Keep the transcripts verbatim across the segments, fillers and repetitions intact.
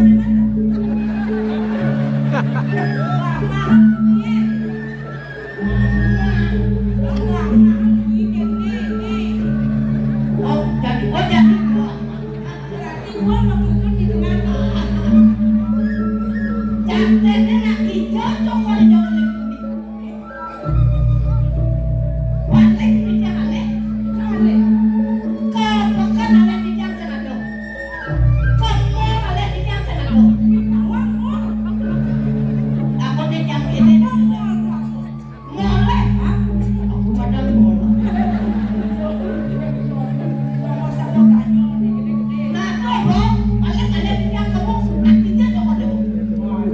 Oh, jadi, oh, jadi. Berarti gua mau tutup di tengah. Jangan nak hijau, coklat, hijau, kuning. Paling dijang alih, alih. Ka pekan alih dijang sing adoh. Ka mall alih dijang sing adoh. Apa dijang kene? Mall alih, ha? Aku padahal mall. Nah, tuh, Bro. Paling alih dijang kamu. Artinya apa tuh?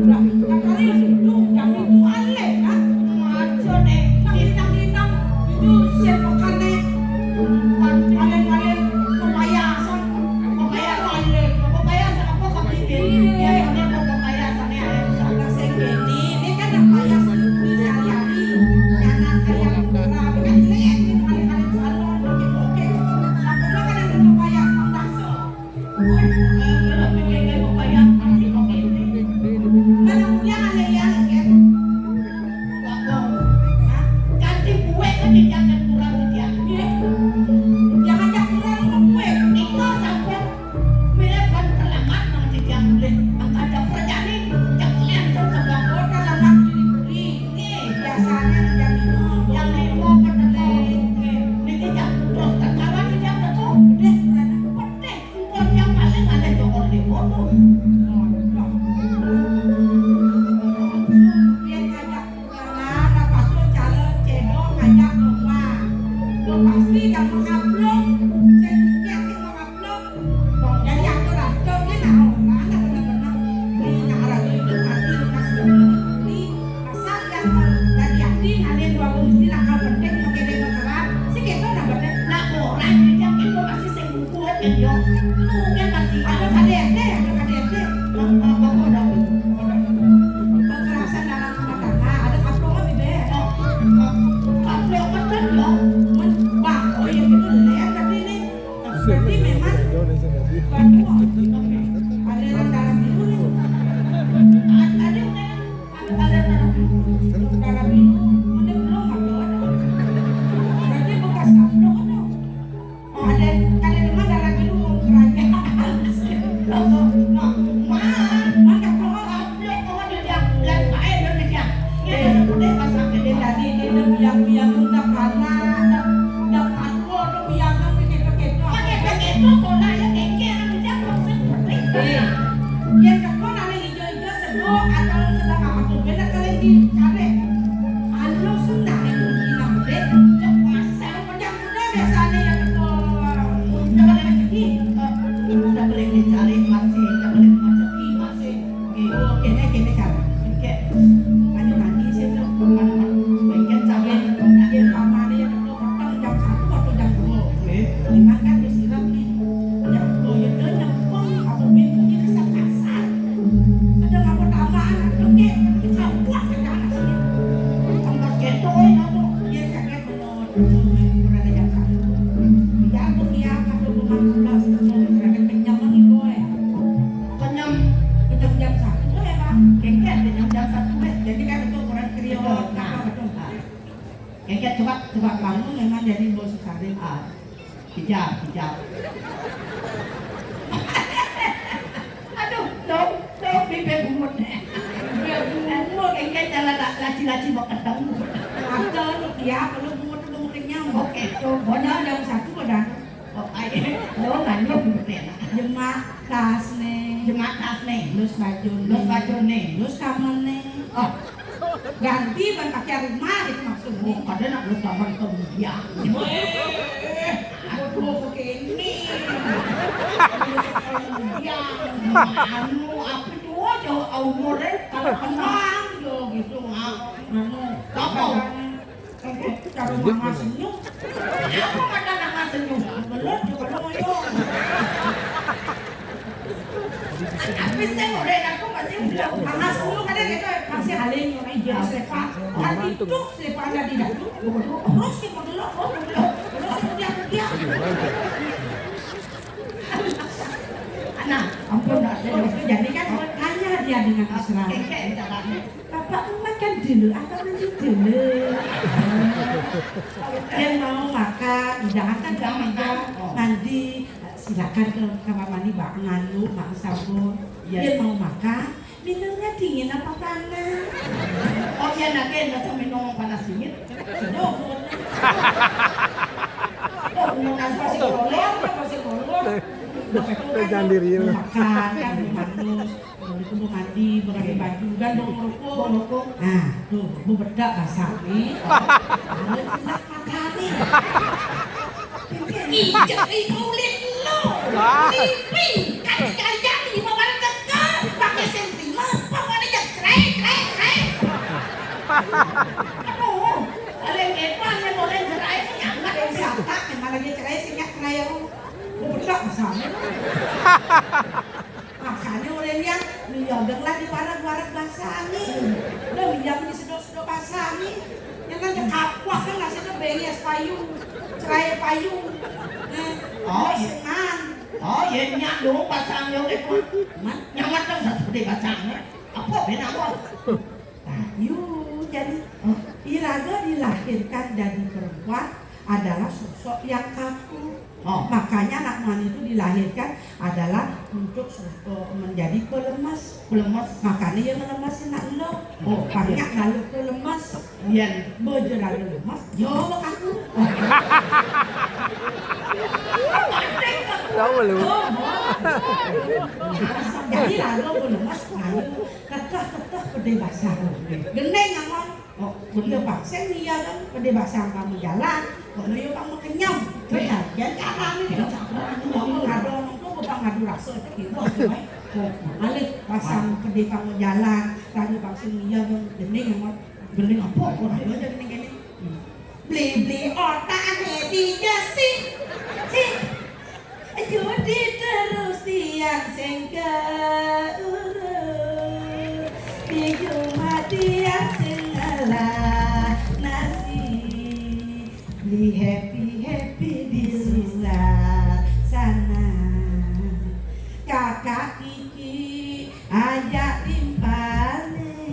Lah, katanya itu, yang itu alih, kan? Ngaco deh. Lintang-lintang itu sing pekan deh. Paling-paling pepayasan. Pepayasan. Pepayasan apa kepiting? Iya. Ya, ini mau pepayasan ya. Salah sing ini, ini kan pepayasan sehari-hari. Jangan kayak murah. Kan lain, paling-paling salon, oke-oke. Aku kan ada pepayasan bakso. Woi, eh, udah lah, kayak, kayak mau bayar, pasti mau kayak ini. Mana punya ada yang, ya? Wah, kok. Hah? Ganti kue kan dijamin kurang dia. Iya. Jangan ajak kurang sama kue. Itu sampai mirip kan terlambat sama dia boleh. Angkat jam kerja nih, jam langsung ke Bang Kota, lemak diri. Ini biasanya jam lima, jam lima kan terlambat. Ini jam terus terkawan jam satu. Udah, udah. Engko yang paling aneh cokor di foto. Yen ngajak tunangan, apa tuh cara cedok ngajak domba. Lo pasti gak mau kaplok. Sing mungkin sing mau kaplok. Wong jadi aku racun, dia nah orang anak bener-bener. Ini nak ragu hidup mati, lukas bener. Masa yang tadi hati, ada dua wong istilah kau penting, mau kene mau kerap. Si keto nah bener. Nak orang, dia keto masih sing Kuat kan, yo. Mungkin masih ada K D R T, ada K D R T. Nah, nah, apa, apa ada? Kekerasan dalam rumah tangga, ada kaplok, Beb? Oh, oh, kaplok betul, yo. Men, wah, oh, iya, gitu, Len, tapi ini berarti memang banyak. Aliran darah biru nih. Ada, ada, ada. Ada, ada, ada. Darah biru, mana belum ada, ada. Berarti bekas kaplok, ada. Oh, ada, ada teman darah biru mau kerajaan. Loh, loh, loh, man, man, tak tahu apa, apa dia, dia, dia, dia, dia, dia, dia, dia, dia, dia, dia, dia, dia, biang-biang, udah panas, udah, udah panas, udah biang, udah begitu-begitu. Pakai begitu, soalnya ya, kayak, kayak, dia, dia, dia, Eh, yang tekon ada hijau-hijau, sedok, atau sedang apa tuh, beda kali di karet. Anu, senang, yang bilang, deh, cepat, saya punya kuda biasanya yang betul. Udah boleh rezeki, eh, udah boleh dicari masih, udah boleh rezeki masih. Oke, oke, ini gini cara. Oke. Mandi-mandi sih tuh. Mandi-mandi. Pengen cara. Yen, yen pamannya betul peteng jam satu atau jam dua. Oke. Memang kan disiram nih. Jam dua ya dia nyempeng, apa pintunya kasar-kasar. Ada ngapa tambahan, oke. Kita buat ke sana sini. Tempat getoy apa? Dia cakap benar. Betul, kurang ajar satu. Biar dia masuk rumah pulas, betul. Kurang kenyang lagi, boy. Kenyang, kenyang jam satu, eh, Bang. Kengket kenyang jam satu, eh. Jadi kan itu orang kriot, nah, apa tuh? Kengket coba, coba bangun memang jadi bos karir. Ah, kejar, kejar. Aduh, dong, dong, bibir bungut. Bibir bungut. Kengket jalan la-, laci-laci mau ketemu. Ada lu, ya, kalau bungut itu mau kenyang. Oke, tuh, benar. Jam satu udah. Oh, ai, lo nganu, Beb? Jemak tasne. Jemak tasne. Lus bajune. Lus bajune. Lus kamene. Oh. Ganti ban pakai rumah gitu maksudnya. Oh, kadang nak lus kamar ke dia. Weh, aduh, kok ini. Lus kamar dia. Anu, apa tuh, jauh umurnya, kalau kenal, yo, gitu. Ah, anu, apa? Cara mama senyum. Apa kata mama senyum? Belum juga belum ayo. Tapi saya udah aku masih belum. Mama senyum ada gitu, masih haling, orang dia sepa. Tapi itu sepa ada di dalam. Terus si pegelo, oh pegelo. Terus si dia dia. Anak, ampun, nak, saya itu jadi kan mau dengan mesra. Oke, oke, caranya. Bapak makan dulu atau mandi dulu? Dia mau makan, udah makan, udah makan. Oh. Mandi, silakan ke kamar mandi, Mbak, nganu, Mbak, sabun. Iya. Dia mau makan, minumnya dingin apa panas? Oh iya, nanti nggak usah minum panas dingin. Sudah, sudah. Oh, minum nasi masih kolor, masih kolor. Udah, udah, jangan diri. Makan, kan, minum. Kalau itu mau mandi, mau ganti baju, kan mau ngerokok. Mau ngerokok. Nah, tuh, mau bedak basah nih. Kalau cilak matani. Injek di kulit lo. Ah. Lipi, kan jadi mau pada teka, pakai sentimen, pokoknya yang cerai, cerai, cerai. Aduh, kalau yang kepo, yang mau yang cerai, yang nggak ada yang siapa, yang mana dia cerai, sih nggak cerai, aku. Mau bedak basah nih. Makanya orang yang miyagang lah di parak-parak basah ni. Dah miyag di sedok-sedok basah ni. Yang kan kapah kan lah sedok beres payung. Cerai payung. Eh, oh, iya. Senang. Oh, iya, nyak dong basah ni, oke, Pak. Man? Nyaman dong, seperti basah ni. Apa benar, Pak? Nah, yu, jadi, iraga dilahirkan jadi perempuan adalah sosok yang kaku. Oh. Makanya anak muan itu dilahirkan adalah untuk sosok menjadi pelemes. Pelemes. Makanya ia ngelemesin nak lo. Oh, banyak lalu pelemes. Iya. Baju lalu lemes, yo kaku. Tahu lu. Oh, oh. Jadi lalu pelemes, lalu Teteh, teteh, pedih basah. Gending amun. Oh, iya, Pak. Sing iya kan, pedih basah kamu jalan. Kok lu yuk kamu kenyang. Benar, jangan caranya. Jangan caranya. Kamu ngadu nunggu, bukan ngadu rasa itu gitu, aduh, eh. Kok balik basah pedih kamu jalan. Kamu bang sing iya kan, gending amun. Gending apa? Kok ayo aja gending gini. Beli-beli otak ane di jasi. Si. Judi terus tiang sing keurus, di jumah tiang sing ngelah nasi, beli happy-happy di luar sana. Kakak Kiki ajak timpalé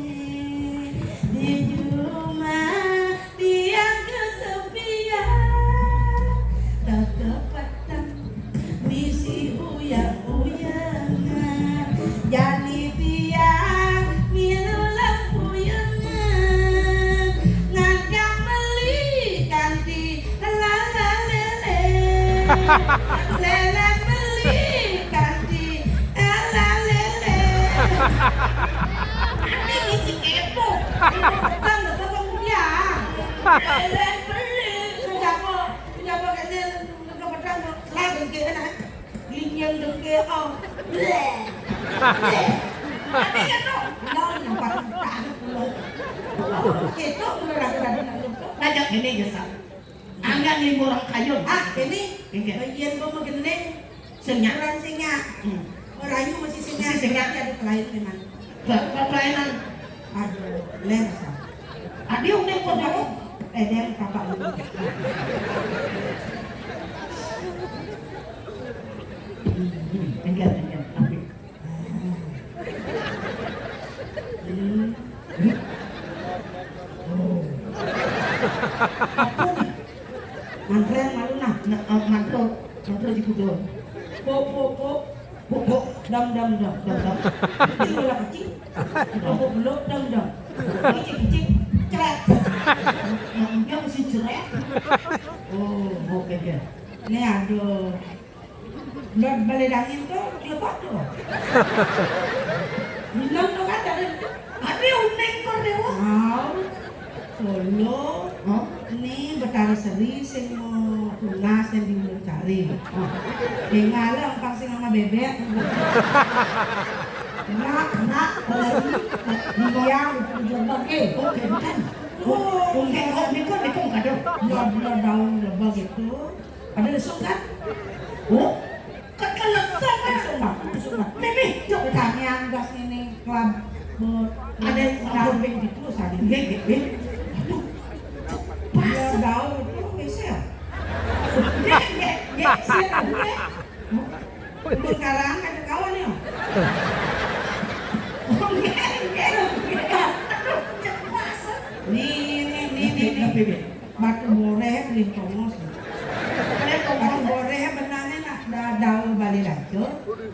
di jumah tiang kesepian, tetep peteng misi uyang-uyangan. Jani tiang milu lempuyangan, nganjang meli kanti lala lele. Lele meli kanti lala lele. Ati misi kepo. Bang, bang, bang, ya. Lele meli. Siapa? Siapa kene? Nang pedang, lah, dengke, nah. Linjeng dengke, oh. Bleh. Bleh. Ati kan, no? No, nyampat tahan, no. Gitu, udah ragu-ragu, nah, lu. Ngajak ini, ya, Sa. Angga ngelimbo orang kayun. Ah, ini. Oke. Bagian gua mau gending. Sing nyak. Orang sing nyak. Hmm. Orang yu masih sing nyak. Masih sing nyak. Berarti ada kelain memang. Ke, ke kelainan. Aduh, lensa. Adi udah kok dong. Eh, dia apa lu? Hmm, hmm, enggak, enggak. Tapi Hmm. Oh. Apa nih? Mantra yang malu nah. Nah, eh, mantra, mantra di kuda. Pok, pok, pok. Pok, pok. Dam, dam, dam, dam, dam. Kecil bola kecil. Pok, pok, belok, dam, dam. Kicik, kicik. Cret. Yang dia mesti cret. Oh, oke, oke. Ini ada Ba-, balé dangin to, dia apa to? Bilang to kan ada. Tapi uning kok, Dewa. Mau. Solo. Hah? Ini Betara Seri sing mau tunas yang di Ulu Cari. Hah? Tinggal lah, empang sing sama bebek. Enak, enak. Iya, itu juga. Eh, oke, bukan. Oh, oke, oh, ini kok, ini kok, bukan. Buah-buah daun lebah gitu. Ada lesung kan? Oh, kata lesung kan? Lesung, Pak. Lesung, Pak. Nih, nih, yuk. Pertanyaan gas ini, kelab-, ada yang samping gitu, saling. Nggih, nggih, nggih. Aduh. Pas. Iya, daun itu, bisa ya? Nggih, nggih, nggih, siap, nggih. Sekarang ada kawan ya? Oh, Batu boreh, Batu boreh benane nak da-, dau Balé Raja.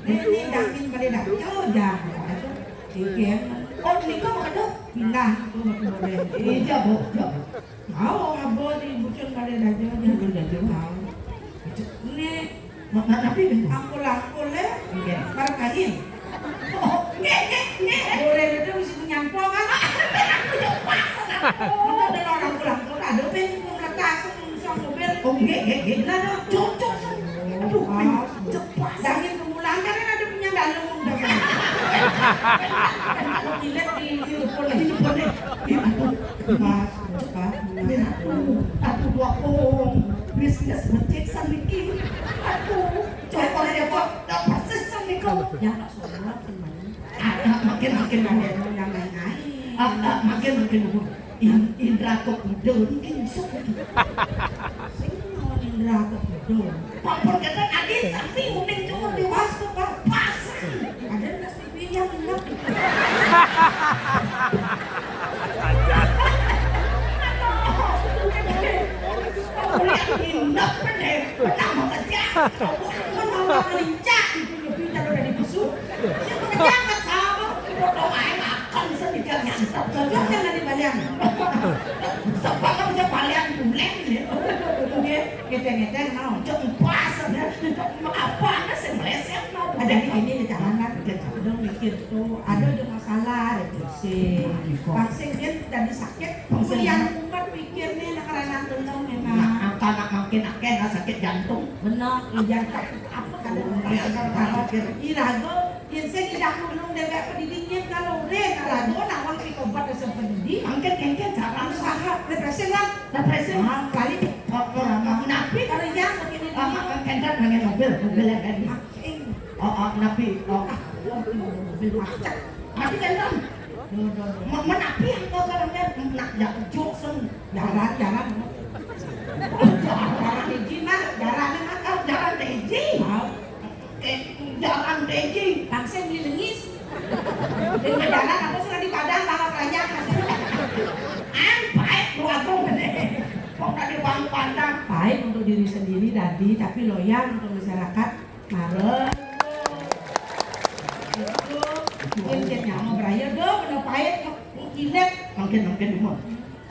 Né, né dangin Balé Raja, jar. Aduh, ijen. Oh, nika makaduh? Pindah tu Batu Boreh. Eh, jabo, jabo. Mau haba di bucun Balé Raja, jar. Balé Raja. Mau. Né Ma-, ma-, napi, Bang? Angkul-angkul, eh. Nggih. Para kain. Oh, nggih, nggih, nggih. Boleh itu mesti menyampung, kan? Aku jauh pas, kan? Betul, betul, angkul-angkul. Ada, Bang, mau meletas, mau musang mobil. Oh, nggih, nggih, nggih. Lah, dah, cocok, Bang. Aduh, pas. Bang, cepat. Dangin kemulan, kan ada punya dalam, Bang. Kalau dilihat di, di depan, di depan, eh. Iya, aduh. Pas, pas. Ini, aduh, aduh, dua puluh. Bisnis becik saniki. Aduh, cocok ya, Pak. Dah persis saniki. Yang tak sombong, teman. Ah, ah, makin, makin, makin. Yang lain-lain. Ah, ah, makin, makin, makin. In-, Indra Kepuda niki nyusuk niki. Sing mau Indra Kepuda. Pampun keten adi sami uning cuma dewasa, Pak. Pas. Ada nasi pilihan enak. Kuliah nginep, bener. Pernah mau kerja. Mau mau kelincah, ibu-ibu kalau udah dibesuk. Saya mau kerja, nggak sama. Potong air, makan sedikit, nyantap. Cocok jangan dibalian. Sebab kan bisa balian bulan, ya. Oke, ngeten-ngeten, mau. Cok, pas, ya. Apa ada sih meleset, mau. Ada di ini, di jalanan. Udah mikir tuh. Ada, ada masalah, depresi. Pangsing dia tadi sakit. Pangsing. Kemudian umat pikir nih, nak karena belum, memang. Nah, angka nak makin akeh, nah, sakit jantung. Benar. Jantung apa, kalau iraga, yen sing idak nulung dewek pedidi, yen kalau ora, kalau ada nak wong sing tobat rasa pedidi. Mangkin, mangkin, cara usaha, refreshing lah. Refreshing. Ah, balik. Oh, oh, oh, napi? Kalau yang begini, ah, ini. Ah, kendar dengan mobil, mobil yang tadi. Ah, sing. Oh, oh, napi? Oh. Ah, mobil macet. Mati kendar. Duh, duh, duh. Ma-, menapi yang kau kalau nak, nak jak joksen. Jaran, jaran. Jaran hiji, Mak. Jaran, Mak. Oh, jaran hiji. Ah. Eh, jalan Beji. Langsung dilengis. Dengan jalan apa sih di Padang, Bangka Pelajar, maksudnya. An, pahit, dua gong, gede. Kok tadi Bang Padang? Pahit untuk diri sendiri tadi, tapi loyal untuk masyarakat. Mare. Itu, mungkin dia nyawa beraya, do, bener pahit, kilet. Mungkin, mungkin, umur.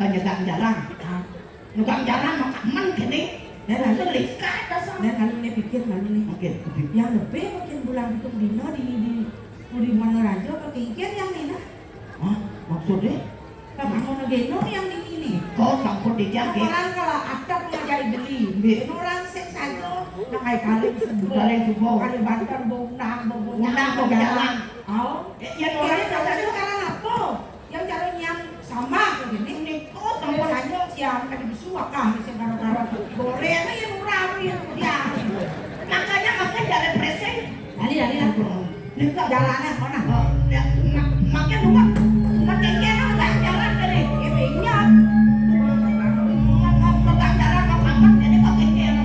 Kan jaga jalan. Ah. Tukang jalan mah aman kene. Dan lalu, selikat dasar. Dan lalu nih pikir, lalu nih. Oke, oke. Yang lebih mungkin bulan pitung dino di, di, di Wanaraja apa kengken yang ini, nah. Hah? Maksudnya? Kan mau ngegeno yang di ini. Kok sampun dijak, ya? Orang kalau ada pengajari beli. Iya. Orang sing saja, nang kayak kali subuh. Kali subuh. Kali banter, bau nang, bau, bau nang, bau jalan. Oh. Eh, ya, orang saja itu karena apa? Yang cara nyam sama begini. Ini, oh, sama saja siang tadi besuak kah, sing karo-karo. Goreng aja murah, ya, ya. Makanya, makanya jangan pressing. Lali, lali, lali. Ini kok jalannya mana? Oh, ya, mak-, makin rumah. Rumah kengkeng, kan, jalan tadi. Ya, ingat. Mau, mau pegang jalan, mau amat, jadi kok kengkeng.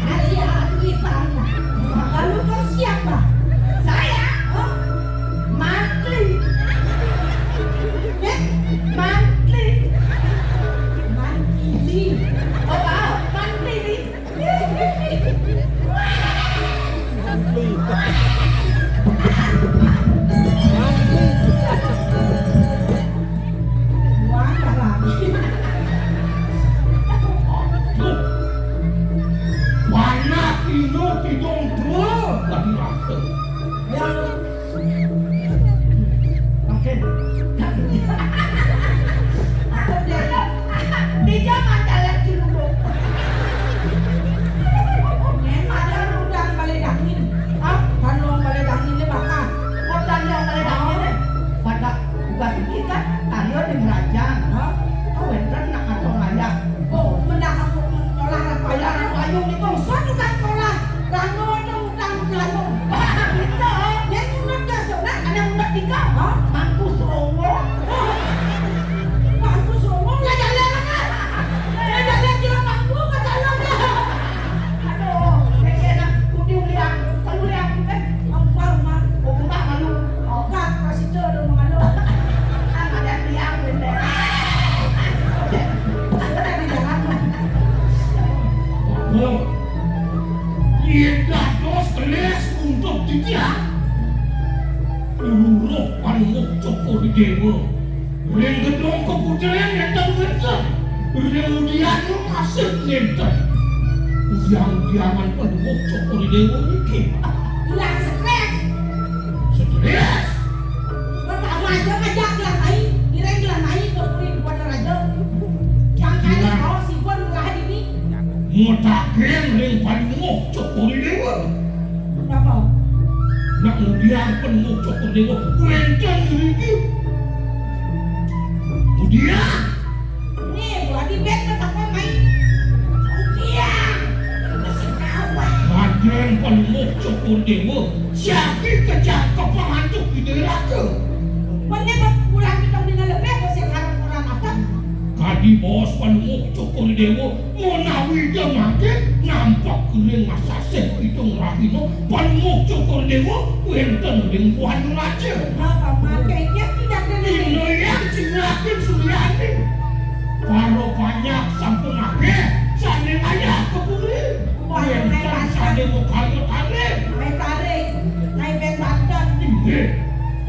Alia Dwi Tana. Lalu kau siapa? Saya? Hah? Mantli. Ya? Mantli. Mantili. Oh, oh, Mantili. Mantli. Mantli. Wah, kalah. Aduh. Panak ino tidong tua tadi rasa. Ya. Oke. Aku dia, dia jangan jalan cilubuk. Nyen ada udang balai dangin. Hah? Tandong balai dangin dia bakar. Oh, tandong balai dangin, eh. Pada tugas kita, tandong di Merajan. Hah? Kau wenten nak atau layak. Oh, mendak aku mengolah apa ya? Ayo, ayo, ni kau suatu kan sekolah. Rano ada utang selalu. Wah, bisa. Dia nyunat dah sekolah. Ada nyunat tiga. Hah? Mangku serongo. Mangku serongo, lah jalan mana? Lah jalan kira mangku, kata Allah. Aduh, kayaknya nak putih uliang. Kalau uliang, eh, ampar, Mak. Oh, kembang malu. Oh, kak, kasih tu, aduh, malu. Kan ada tiang, benda. Udah di jalan, Mak. Yen dados kelis untuk titiang, luruh Panembahan Cokor Dewa. Ring gedung keputren nenten-nenten. Ring udian masih nenten. Yang diaman Panembahan Cokor Dewa niki. Ilang stres. Stres. Pertama aja ngajak gelah mai, ngiring gelah mai ke puri Buana Raja. Yang kali kau sipun ngelah dini. Mutaken ring Panembahan Cokor Dewa. Apa? Nak ngudiang Panembahan Cokor Dewa wenten ngriki. Ngudiang. Nih, buat di bed tetap mai. Ngudiang. Masih kawan. Raden Panembahan Cokor Dewa, siaki kejangkep pangantuk di daerah ke. Bener, bulan kita dina lebih, kok sekarang orang apa? Kadi bos Panembahan Cokor Dewa, menawi ida mangkin nampak ring asasih Kidung Rahina, Panembahan Cokor Dewa wenten ring Buana Raja. Apa mangkin dia tidak ada. Ina yang cingakin Suryani. Para panyak sampun akeh, sane ngayah ke puri. Wah, wenten sane mukarya tarik. Naik tarik, naik band Banten. Inggih.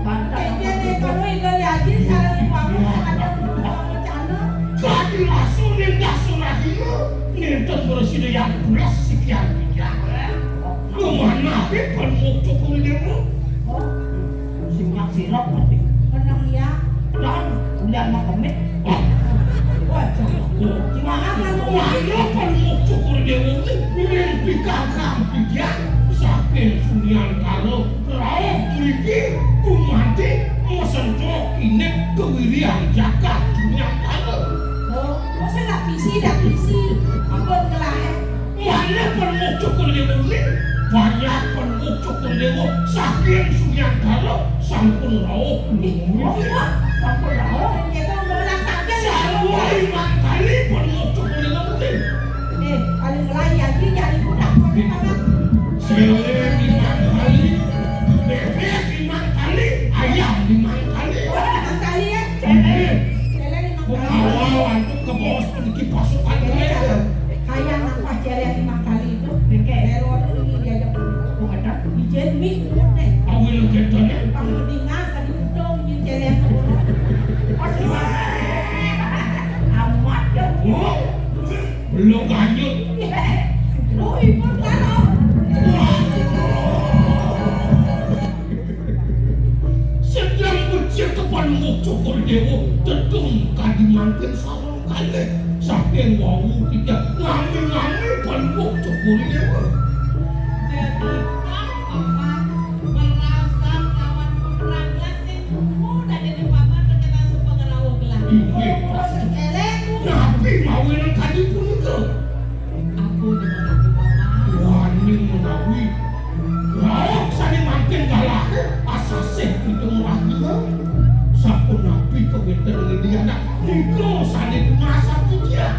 Banten. Kayaknya nih, kalau Indo Yaji, sareng Ibu Amun, ada bencana. Kadi langsung nindas Surahina, nenten bersih yang pulas sikian bijak. Ngemanah ke Panembahan Cokor Dewa. Oh, sinyak sirap mati. Menang ya. Dan udah mau kemit. Ah. Wah, cok. Oh. Gimana kalau mana Panembahan Cokor Dewa ini? Mimpi kakang pikian, saking Sunyantara. Rauh mriki gumanti masentra indik kewirian jagat Sunyantara. Oh, kok sing ndak bisi, ndak bisi. Ampun kelahe. Malih Panembahan Cokor Dewa nggih, banyak Panembahan Cokor Dewa saking Sunyantara sampun rauh. Ih, oh iya, sampun rauh. Kita udah ulang tahun. Sarwa limang kali Panembahan Cokor Dewa nggih. Eh, paling mulai ya, ini nyari budak, budak, budak. Cele limang kali, bebek limang kali, ayam limang kali. Oh, limang kali ya? Cele. Cele limang kali. Awal antuk ke bos peniki pasukan kereta. Kayak nambah cele limang kali itu, bengkek lewat ini diajak. Oh, ada. Ijen mi turun deh. Awil kita nih. Pangudingan tadi udah ijen cele turun. Amat ya. Oh. Belum lanjut. Oh, ibu tahu. Sedang becik kepan Cokor Dewa, tedung kadi mangkin sareng kalih. Saking wau titiang ngami-ngami Panembahan Cokor Dewa. Jadi, Paman, merasan lawan putranya sing tuhu dadi Paman terkena suka ngerawuh gelah. Inggih. Oh, sekelek. Napi mawinan kadi punika? Ampun, Paman. Wani menawi rauh sane mangkin galahe asasih pitung rahina. Sapunapi kawenten ngendi anak nika sane dumasar titiang?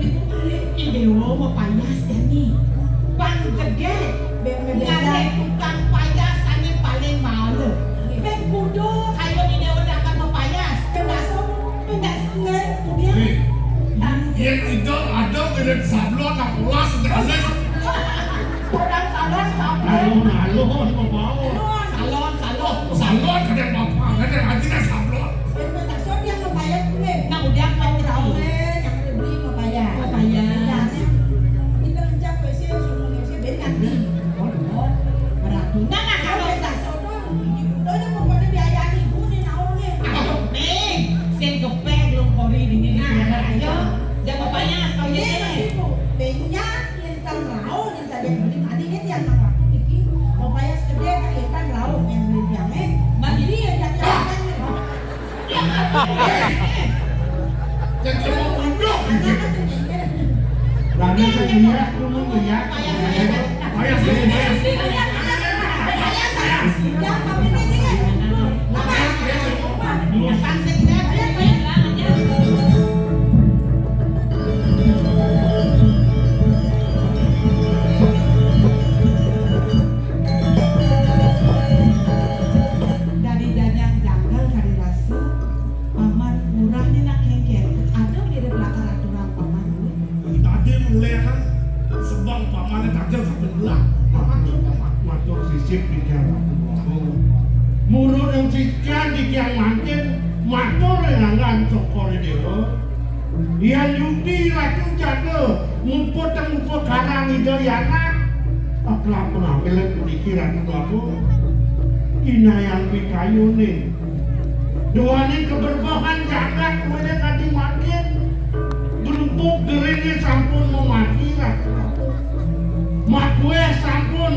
Ih, Déwa mapayas jani. Pang jegég. Ngadé tukang payas ané paling maéla. Bén kuda kayun I Déwa akan mapayas. Pendas, pendas, nggak, kemudian. Nih, yén ida ada ngirim sablon, nak ulas, udah alis. Orang sablon, sablon. Alon, alon, mau. Salon, salon. Salon, kadang bapak, kadang aja dah sablon. Bén pendas, dia mapayas, nggak. Nah, udah kau tahu, eh, yang beli mapayas. Mapayas. Pendas, kita rencak P C, suruh P C, bén ganti. Ratu. Nah, nah, kalau pendas, Donya pokokné biayané ibu né naoné. Aduh, Ning, sing gepék lung kori dingin. Nah, ayo. Jangan payas, kau ini. Ibu, bénjang yén tan rauh, yén tan beli mani kan yang waktu iki. Mau payas gedé kan yén tan rauh, yén beli biangé. Mani ya, yang yang. Yang mau unduk. Lagi saya lihat dulu ya. Payas, payas. Payas, payas. Dadi jajang janggal kadi rasa, Paman Lurah né nak kéngkén. Ada mirip lakar aturan Paman dulu. Tadi mulai kan sebang Paman tajam sampai belah. Paman tuh, Paman. Matur sisip di Kiang Ratu Prabu. Murut yang sikian di Kiang Mangkin, matur yang anggan Cokor Déwa. Yén yukti Ratu Jada ngumpul teng ngumpul karang Ida Yanak. Aklak penampilan puniki Ratu Prabu. Inayang pikayuné. Duaning keberbohan jagat kuwéné kadi mangkin. Gerupuk geriné sampun mamati, Ratu Prabu. Makuwéh sampun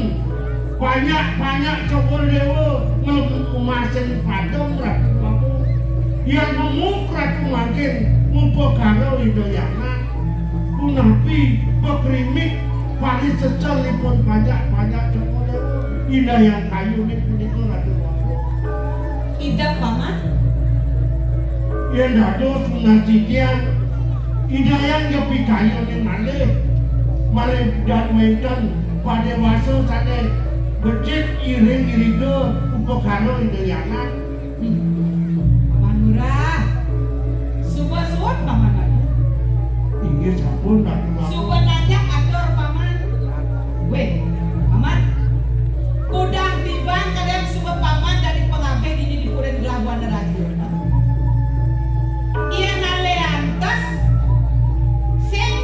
banyak-banyak Cokor Déwa nglebet umasing padem, Ratu Prabu. Yén memuk Ratu mangkin ngumpul karo Ida Yanak. Punapi pekrimik paling secelipun banyak-banyak Cokor Déwa. Inayang kayuné punika, Ratu Prabu. Idang, Paman. Yén dados punasikian, Ida Hyang ya pikayuné malih, malih dan wénten padéwasa sané becik iring-iringa upakara Ida Yanak. Hmm. Paman Lurah. Suba suud, Paman Ratu. Inggih sampun, Ratu Prabu. Suba nanjak atur, Paman. Wéh, Paman. Kudang tiban kadang suba Paman dadi pangabih dini di Puri Gelah Buana Raja. Yén aliantes sing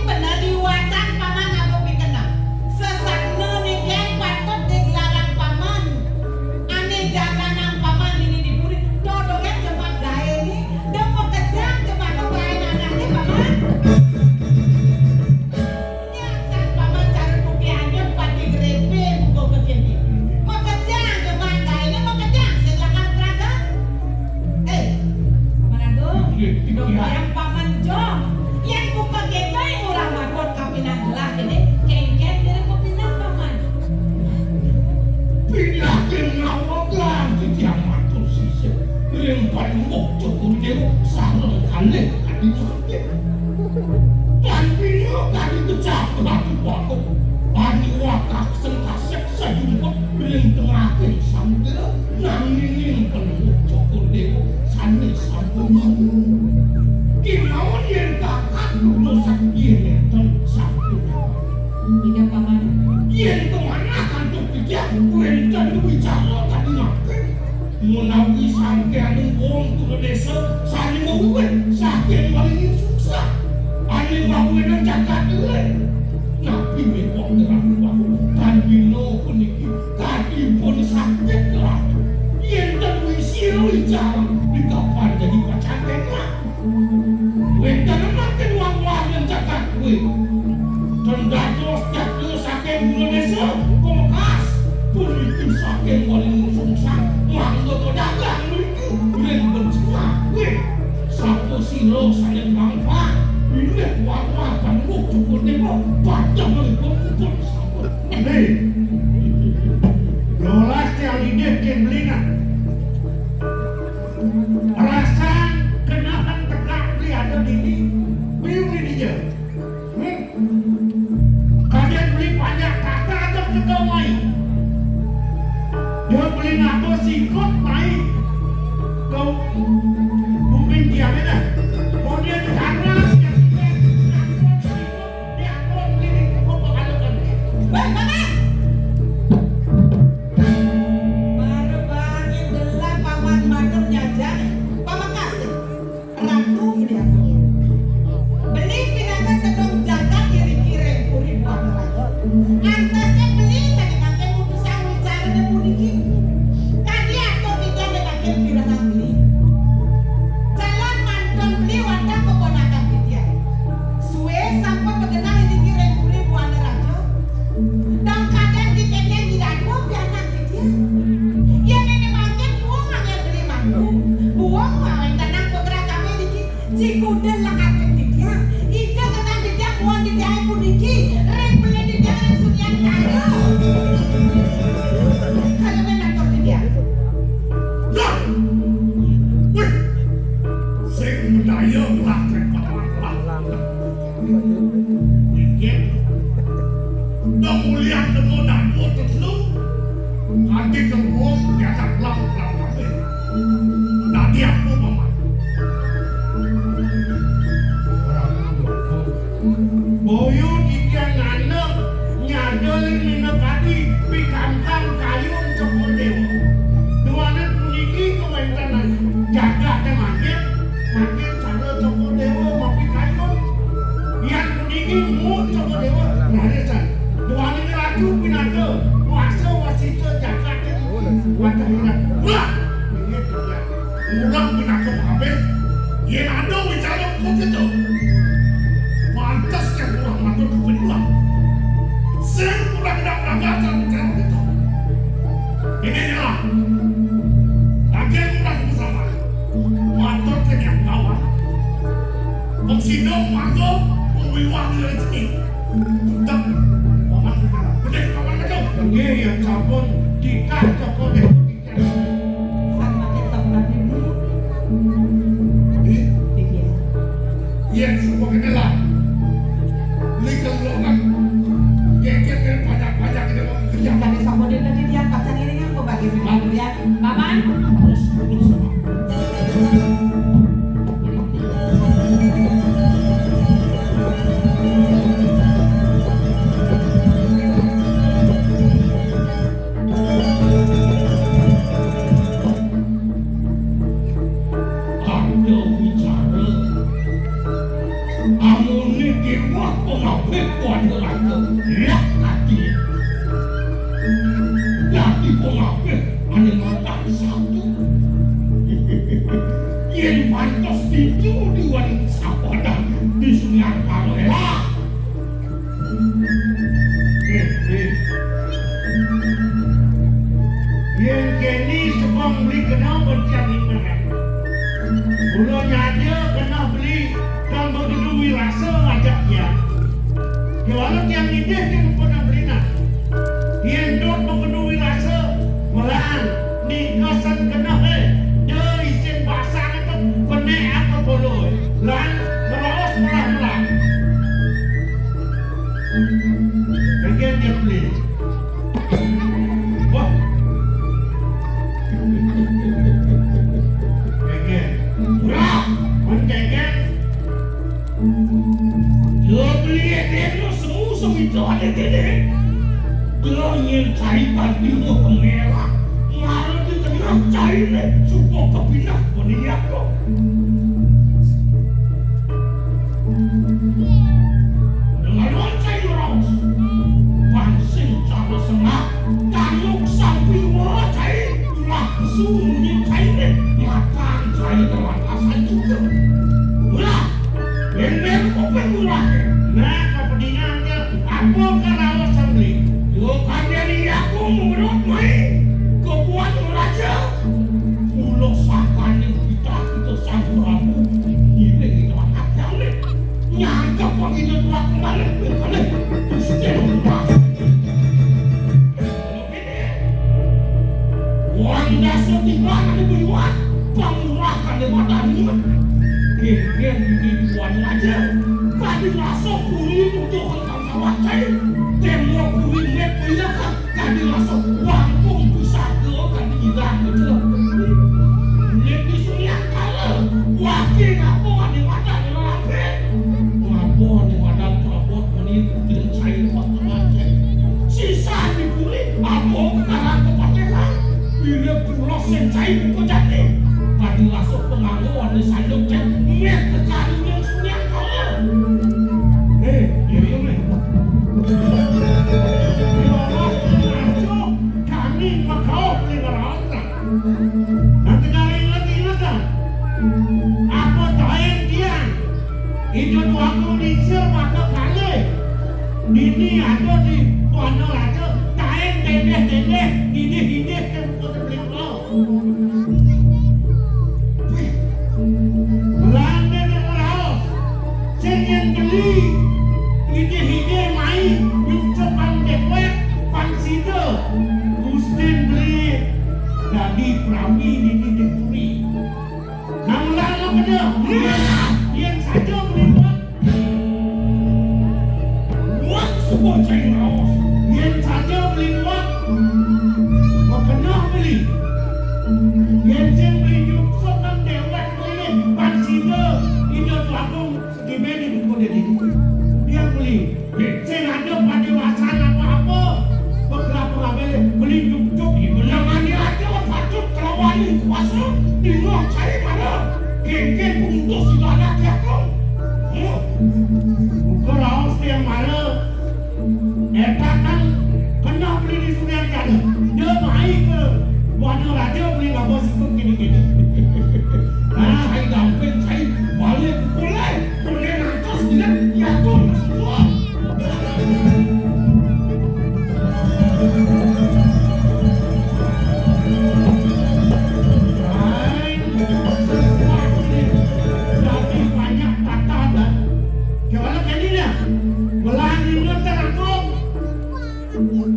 Yang paman jong, yang buka keto yang orang magot kapinan gelah ini, kengken diri ko pindah paman. Pindah keng nawa gelah di tiang matur sisip. Ring panuwuh cukur dewa sareng kalih kadi mati. Kanti kadi kecap batu bakung. Paniwakak sengkasek sajumput ring tengahing samudra, nanging panuwuh cukur dewa sane sampun mati. Kemawon yen kakang Guru Sakti nenten sampun. Inggih, Paman. Yen kemanah antuk titiang wenten wicara tadi mangke. Menawi sangkening wong tura desa sane mawiwit saking Waringin Sungsang, ane mawinan jagat eling. Napi mewah ngerang wau tan dina puniki kadipun sakit kelah. Yen ten wisi wicara di kapan jadi pacantengan. Wénten mangkin wong-wong ing jagat kuwi. Ten dados jatna saking guru desa, Komekas. Puniki saking Waringin Sungsang, mangga pedagang mriki ring Bencengah kuwi. Sapa sira sané gampang, bilih wong-wong banguh cukup nemo, padahal pun pun sampun. Nih, rolas yang idih kin belinan. Rasan kenahan tegak beli ada dini, beli beli dia. Hmm. Kadén beli banyak kata ada tegak mai. Dia beli ngapa sikut mai. Kau bumi dia mana? Kau dia di sana, dia di sana. Wéh, Paman! Marep bangin delah Paman matur nyajang, Pamekas, Ratu Mulyana. Beli pinaka tedong jagat iriki ring puri Buana Raja. Antasnya beli sané mangke mutusang wicarane puniki. Kadi atur titiang mangke pirengang beli. Jalan mantun beli wantah keponakan titiang. Sué sampun magenah iriki ring puri Buana Raja. Dong kadén titiang nyidano pianak titiang. Yén néné mangkin buung angger beli mangku. Buung wénten nang pegerakan iriki. Cikuda lekating titiang. Ida ngenang titiang buan titiang puniki. Ring beli titiang ring Suryantara. Kalau menang kok titiang. Lah! Wih! Sing medaya ulah trepot. Inggih. Dong ulian temu dapur tetelu. Kanti kembung diajak pulang pulang kabeh. Dadi apa, Paman? Boyo titiang ngandel nyadel mina kadi pikangkang kayun Cokor Dewa. Duaning puniki kawéntenan jagaté mangkin, mangkin cara Cokor Dewa mapikayun. Yan puniki muut Cokor Dewa raris. Duaning ratu pinaka kuasa wasita jagaté. Wah, inggih titiang. Murah pinaka pangabih, yén ada wicara pun gitu. Pantes yén kurang matur kebetulan. Sing kurang dak ragasan wicara gitu. Ini nyelah. Lagi kurang sama. Matur kenyang kawan. Pengsidong mangga pengwiwah nilai seni. Tetap paman wicara. Bedik paman betul. Nggih, yang sampun titah toko deh. Sang makin sampun dulu. Nggih. Iya. Iya, semua kena lah. Beli kelongan. Geger banyak-banyak ini mau kerja. Kami sampun dulu tadi dia pacang ini kan mau bagi bagi ya. Paman. Terus, terus, Pak. Ada wicara. Amuné déwa pangabih pada raja. Lah ati. Dadi pangabih ané mantap satu. Yén pantes ditu diwaning sapadan di Sunyantara lah. Eh, eh. Yén kéné sebeng beli kena bencang iman. Kula nyadé kena Yen padha mlinah. Yen dot mengenu wirasa, melan ningkasan genah, eh. Dia isin basang itu penek apa bolo, eh. Lan ngeraos melah-melah. Bagian dia beli. Wah. Bagian. Wah, men bagian. Yo beli dek lo semu semu itu ada dek. Yo nyen cai tadi lo kemerah. Mara di tengah cai le supo kepinah beniak lo. Dengan cai lo raus. Pansing cara sengak. Tanduk sampi wa cai. Ulah kesu munyi cai le. Makan cai dengan asal juga. Ulah. Ember kopeng murah. Nah, kapedingan ke apa karaos sambeli? Yo kandhani aku menurut mai. Kebuan raja. Mula sakane kita kita sang Prabu. Ini kita akan nyangkep panggilan tuan kembali. Kembali. Gusti Allah. Wong dasa tiba kali beliwat, pamurah kali matani. Kengken ini tuan raja, kali rasa puri untuk kentang kawacai. Tembok puri met beliakan, kali rasa bangkung pusaka kali hilang itu. Met di surian kala, wakil apa kali matani lelaki. Ngapa ni wadah perabot meni kutil cai lepas tengah cai. Sisa dipuli, apa kekarang kepakehan. Bila pulos sing cai buka jati. Tadi masuk penganggo ane sanduk cai. Meh kekari yang sunyak kala. Eh, iya, iya, meh. Ya Allah, kami makau pelihara. Nanti kali ingat-ingat dah. Apa taen tiang? Ijo tuaku lingsir mata kali. Dini ada di tuana raja. Taen tendeh-tendeh, didih-didih ke muka teblik lo. Wih. Belanda nang raos. Sing yen beli, idih-idih mai, nyucup pang dewek, pang sida. Gustin beli, dadi prami nini dipuri. Nang lana kena, yen saja beli buat. Buat sebuah cai raos. Yen saja beli buat, makena beli. Yen sing beli nyucup nang dewek beli, pang sida, ida tuaku. Tibe di buku dia di. Dia beli. Sing ada pada wasan apa-apa. Beberapa rabe beli nyucup. Ibu yang mani aja patut kelawan kuasa. Dino cari mana? Kengkeng puntus di anak ya kau. Huh? Buka raos yang mana? Eta kan kena beli di Surian kada. Dia mai ke Buana Raja beli ngapa sikut kini-kini. Ah, hai gampil, hai balik pulai. Pulai nangkas dia, ya tuh, masuk gua. Hai, sesuatu nih. Jadi banyak tata dan Kewala kene nya, melah nina terangkum.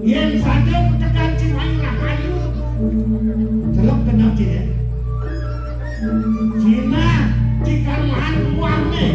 Yen saja putekan Cimahi Rahayu, celok kena kene. Cina, cikar mahan buahne.